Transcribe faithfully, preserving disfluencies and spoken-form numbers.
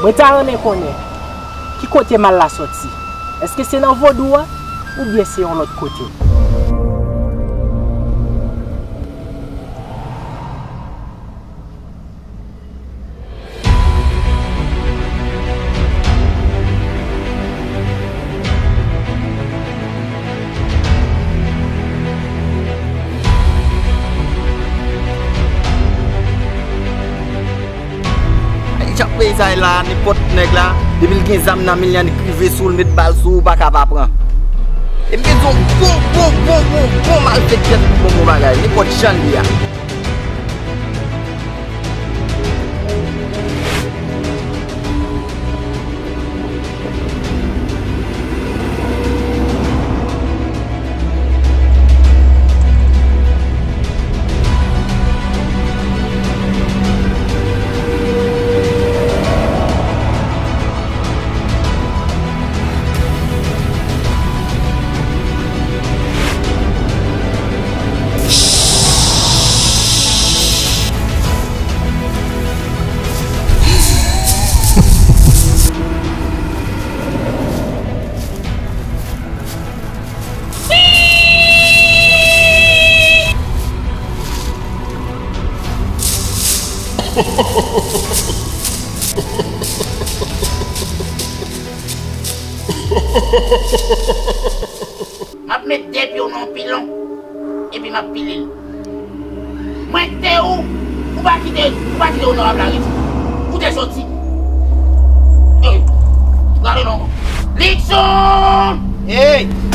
Mwen ta renmen konnen, ki kote mal la sòti? Èske se nan vodou a, oubyen se yon lòt kote? Jan peyi sa ye la, nenpòt nèg la, depi l gen zam nan men l, li annik rive sou w, l met bal sou ou, ou pa ka pa pran. Epi gen yon bon, bon, bon, bon, bon malfektè pou bon, bon bagay, nenpòt jan l ye a. M ap met de pye w nan yon pilon, epi m ap pile l. Mwen te ou, ou pa kite, ou pa kite onorab la rete. Ou te soti. Ey, gade non. Likson! Ey!